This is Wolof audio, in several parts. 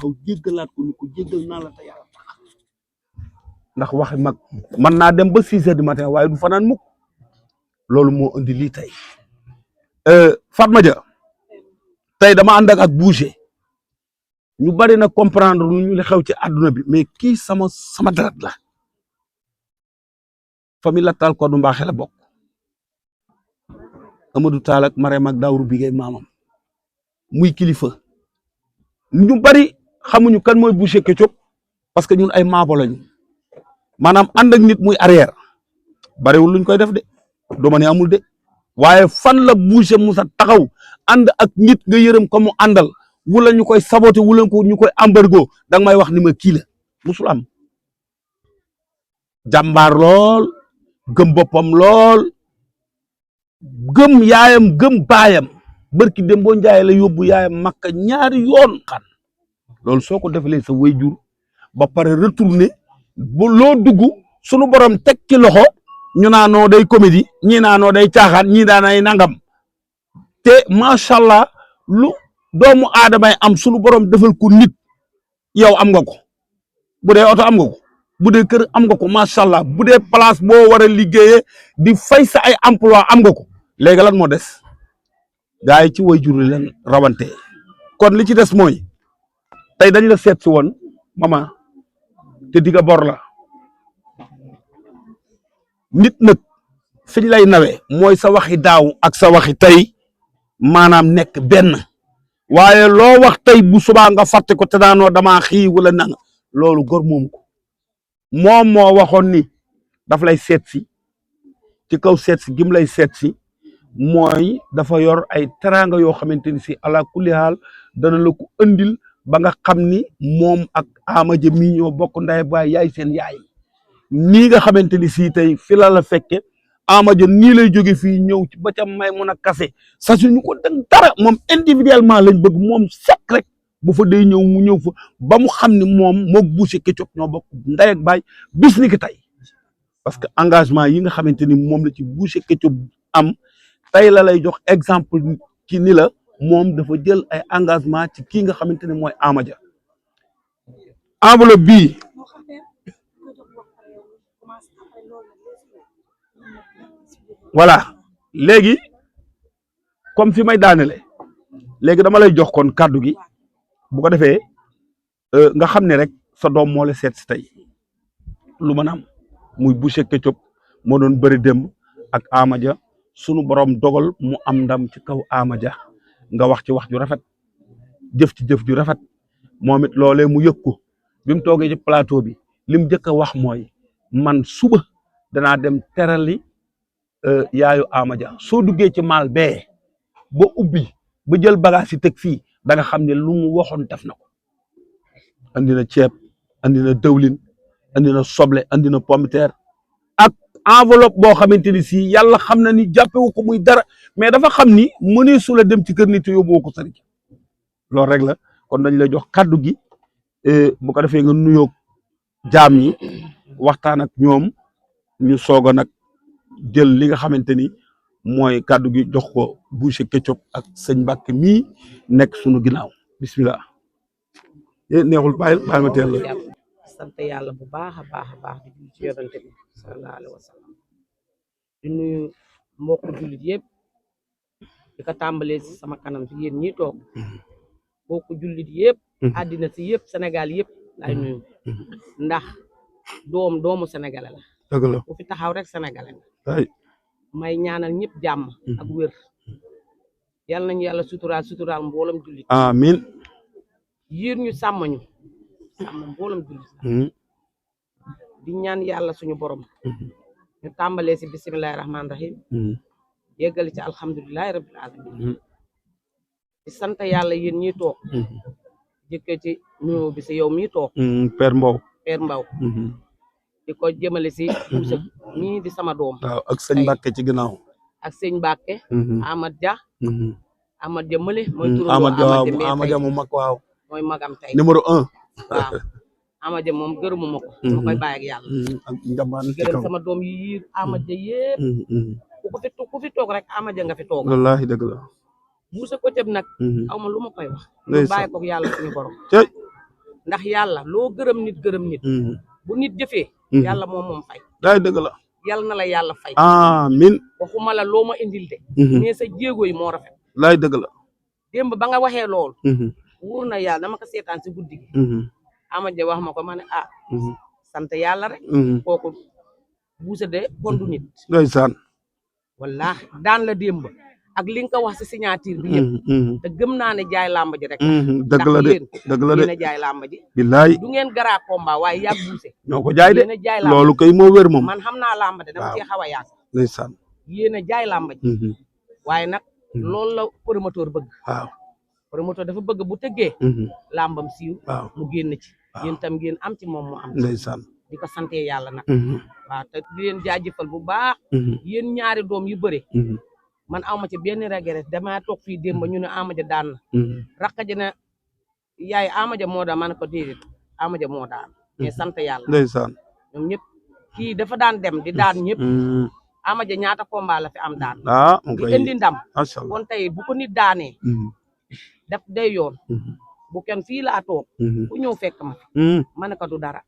taxaw jéggalaat ko ni ko jéggal naa la te yàlla tax ndax waxi mag mën naa dem ba 6 heures du matin waaye du fanaan mukk loolu moo indi lii tey Fatma Dia tey dama ànd ak bouger ñu bari na comprendre ñu li xew ci àdduna bi mais kii sama deret la famille la taal ko du mbaaxe la bokk Amadou Tall ak Marème ak Daawru Bigué maamam muy kilifa ñu bari xamuñu kan mooy Boucher Ketchup parce que ñun ay maabo lañu maanaam ànd ak nit muy arrière bariwul luñ koy def de duma ne amul de waaye fan la Boucher Moussa taxaw ànd ak nit nga yërëm ko mu àndal wala ñu koy saboté wala ko ñu koy embargo danga may wax ni ma kii la musul am jàmbaar lool gëm boppam lool gëm yaayam gëm baayam barki dem boo njaay la yóbbu yaayam makka ñaari yoon xan loolu soo ko defalee sa wayjur ba pare retourner bu loo dugg sunu borom teg ci loxo ñu naanoo day comédie ñii naanoo day caaxaan ñii daanay nangam te macha allah lu doomu aadamay am sunu borom defal ko nit yow am nga ko bu dee oto am nga ko bu dee kër am nga ko macha allah bu dee place boo war a liggéeyee di fay sa ay emploi am nga ko léegi lan moo des gaa yi ci wayjur yi leen rawante kon li ci des mooy tey dañ la seet si woon mama te digga bor la nit nag fiñ lay nawe mooy sa waxi daaw ak sa waxi tey maanaam nekk benn waaye loo wax tey bu subaa nga fàtte ko te daanoo damaa xii wala nanga loolu gor moom ko moom moo waxoon ni daf lay seet si ci kaw seet si gim lay seet si mooy dafa yor ay teraanga yoo xamante ni si ala kulli haal dana la ko andil ba nga xam ni moom ak Ama Dia mii ñoo bokk ndey baay yaay seen yaay nii nga xamante ni si tey fi la fekke Ama Dia nii lay jóge fii ñëw ci ba ca may mun a kase sa suñu ko dara moom individuellement lañ bëgg moom sekk rek bu fa day ñëw mu ñëw fa ba mu xam ni moom moog Boucher Ketchup ñoo bokk ndey ak baay bis ni ki tey parce que engagement yi nga xamante ni moom la ci Boucher Ketchup am tey la lay jox exemple ci ni la moom dafa jël ay engagement ci kii nga xamante ni mooy Ama Dia enveloppe bii voilà léegi comme fi may daanele léegi dama lay jox kon kàddu gi bu ko defee nga xam ne rek sa doom moo la seet si tey lu mën a am muy Boucher Ketchup moo doon bëri démb ak Ama Dia sunu borom dogal mu am ndam ci kaw Ama Dia nga wax ci wax ju rafet jëf ci jëf ju rafet moom it loolee mu yëg ko bi mu toogee ci plateau bi li mu njëkk a wax mooy man suba danaa dem terali yaayu Ama Dia soo duggee ci maal bee ba ubbi ba jël bagage yi teg fii da nga xam ne lu mu waxoon def na ko andi na ceeb andi na dëwlin andi na soble andi na pomme de terre ak enveloppe boo xamante ni si yàlla xam na ni jàppewu ko muy dara mais dafa xam ni mënee su la dem ci kër nit te yóbboo ko sëriñ loolu rek la kon dañ lay jox kàddu gi bu ko defee nga nuyoo jaam ñi waxtaan ak ñoom ñu soog a nag jël li nga xamante ni mooy kàddu gi jox ko Boucher Ketchup ak sëñ Mbàkke mii nekk sunu ginnaaw bismillah neexul bàyyil ma teel la sant yàlla bu baax a baax di julli ci yonante bi sallallahu alayhi wa sallam di nuyu mbokku jullit yëpp di ko tàmbalee si sama kanam si yéen ñi toog mbokku jullit yëpp àddina si yëpp Sénégal yëpp lay nuyu ndax doomu sénégalais la dëgg la ku fi taxaw rek sénégalais ay may ñaanal ñëpp jàmm ak wér yal nañu yàlla suturaal mboolam jullit amiin yiir ñu sàmm mboolam jullit di ñaan yàlla suñu borom ñu tàmbalee si bisimilahi rahmaani rahim yeggali ci alhamdulilahi rabbil alamin di sant yàlla yéen ñi toog jëkkee ci nuyoo bi si yow mi toog Père Mbow di ko jëmale si Boucher mii di sama doom waaw ak sëñ Mbàkke ci ginnaaw ak sëñ Mbàkke Ama Dia mële mooy turu Ama Dia mu mag waaw mooy magam tey numéro 1 waaw Ama Dia moom gërëmu ma ko ma koy bàyyi ak yàlla ak njambaan ci gërëm kaw sama doom yi yiir Ama Dia yëpp ku fi toog rek Ama Dia nga fi toog wallaahi dëgg la Boucher Ketchup nag aw ma lu ma koy wax ñu ndeysaan bàyyi ko yàlla suñu borom cey ndax yàlla loo gërëm nit bu nit jëfee yàlla moom fay daay dëgg la yàlla na la yàlla fay amiin waxuma la loo ma indil de mais sa jéego yi moo rafet laay dëgg la démb ba nga waxee loolu wóor na yàlla dama ko seetaan si guddi gi Amath Dia wax ma ko ma ne sant yàlla rek kooku buuse de bondu nit ndeysaan wallaahi daan la démb ak li nga ko wax si signature bi yëpp te gëm naa ne jaay làmb ji rek dëgg la de dëgg la de yéen a jaay làmb ji billaay du ngeen garaa combat waaye yàgg buuse ñoo ko jaay de yéen a jaay làmb loolu kay moo wér moom man xam naa làmb de dama cee xaw a yàgg ndeysaan yéen a jaay làmb ji waaye nag loolu la promoteur bëgg waaw promoteur dafa bëgg bu tëggee làmbam siiw waaw mu génn ci yéen tam ngeen am ci moom mu am ndeysaan di ko sante yàlla nag waaw te di leen jaajëfal bu baax yéen ñaari doom yu bëre man awma ci benn regret dama toog fii démb ñu ne Amath Dia daan na rakk ji ne yaay Amath Dia moo daan ma ne ko déedéet Amath Dia moo daan mais sant yàlla ndeysaan ñoom ñëpp kii dafa daan dem di daan ñëpp Amath Dia ñaata combat la fi am daan di indi ndam macha allah kon tey bu ko nit daanee def day yoon bu kenn fii laa toog ku ñëw fekk ma ma ne ko du dara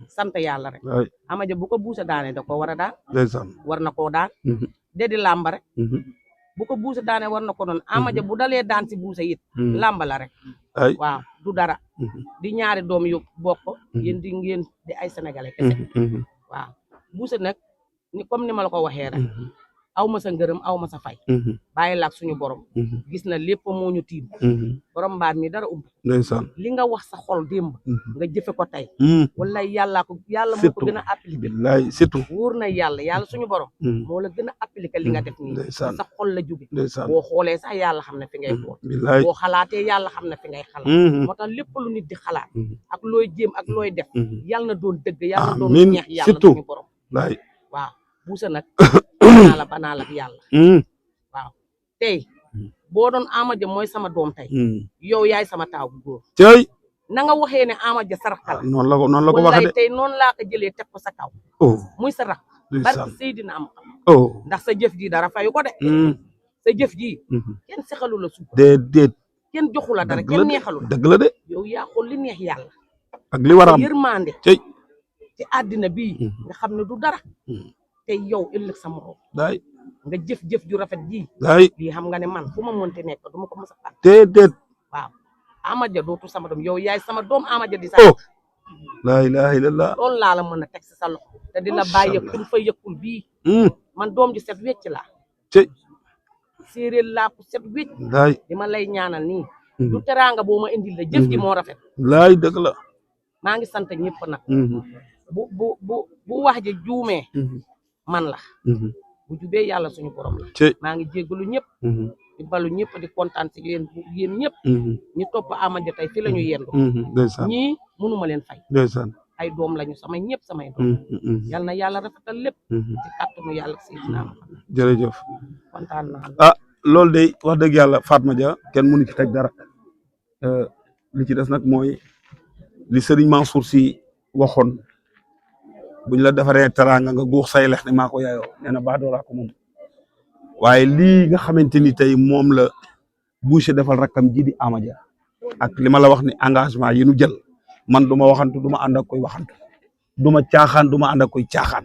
sant yàlla rek Amath Dia bu ko buusa daanee da ko war a daan ndeysaan war na koo daan dedi làmba rek bu ko buusa daanee war na ko doon Amath Dia bu dalee daan si buusa it làmba la rek waaw du dara di ñaari doom yu bokk yéen di ngeen di ay sénégalais kese waaw buusa nag ni comme ni ma la ko waxee rek aw ma sa ngërëm aw ma sa fay bàyyi laak suñu borom gis na lépp moo ñu tiim borom mbaar mi dara umb ndeysaan li nga wax sa xol démb nga jëfe ko tey wallaay yàlla moo ko gën a appliqué billaay surtout wóor na yàlla suñu borom moo la gën a appliqué li nga def nii sa xol la jóge ndeysaan boo xoolee sax yàlla xam ne fi ngay xool billaay boo xalaatee yàlla xam ne fi ngay xalaat moo tax lépp lu nit di xalaat ak looy jéem ak looy def yàlla na doon dëgg yàlla na doon ñeex yàlla suñu borom waaw buusa nag banaa la ak yàlla waaw tey boo doon Amath Dia mooy sama doom tey yow yaay sama taaw bu góor tey na nga waxee ne Amath Dia sa rakk la noonu la ko waxee de tey noonu laa ko jëlee teg ko sa kaw muy sa rakk barke Seydina am ndax sa jëf ji dara fayu ko de sa jëf ji kenn sexalu la suuf déedéet kenn joxu la dara kenn neexalu la dëgg la de yow yaa xool li neex yàlla ak li war a am yërmande tey ci àddina bii nga xam ne du dara te yow ëllëg sa morom daay nga jëf ju rafet ji daay lii xam nga ne man fu ma mënti nekk du ma ko mës a fàtte déedéet waaw Amath Dia dootu sama doom yow yaay sama doom Amath Dia di sa laa ilaaha illallah loolu laa la mën a teg sa loxo te di la bàyyi kun fa yëkkul bii man doom ji set wecc laa séeréer laa ko set wecc daay di ma lay ñaanal nii du teraanga boo ma indil la jëf ji moo rafet laay dëgg la maa ngi sant ñëpp nag bu wax ji juumee man la bu jubee yàlla suñu borom la maa ngi jéggalu ñëpp di balu ñëpp di kontaan ci yéen ñëpp ñi topp Amath Dia tey fi la ñu yendu ñii mënuma leen fay ndeysaan ay doom lañu samay ñëpp samay doom yal na yàlla rafetal lépp ci kàttanu yàlla Seydina Muhammad jërëjëf kontaan naa loolu de wax dëgg yàlla Fatma Dia kenn mënu ci teg dara li ci des nag mooy li Serigne Mansour Sy waxoon buñ la defaree teraanga nga guux say lex ne maa ko yaayoo nee na baadooraa ko moom waaye lii nga xamante ni tey moom la Boucher defal rakkam ji di Amath Dia ak li ma la wax ni engagement yi nu jël man du ma waxantu du ma ànd ak koy waxantu du ma caaxaan du ma ànd ak koy caaxaan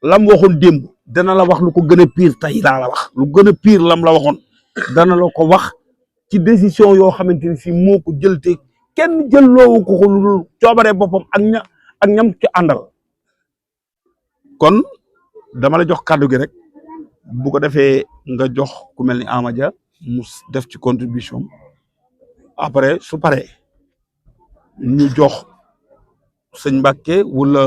lam waxoon démb dana la wax lu ko gën a pire tey laa la wax lu gën a pire lam la waxoon dana la ko wax ci décision yoo xamante ni si moo ko jël te kenn jël loowu ko ko lu coobaree boppam ak ñam ci àndal kon dama la jox kàddu gi rek bu ko defee nga jox ku mel ni Amath Dia mu def ci contribution après su paree ñu jox sëñ Mbacke wala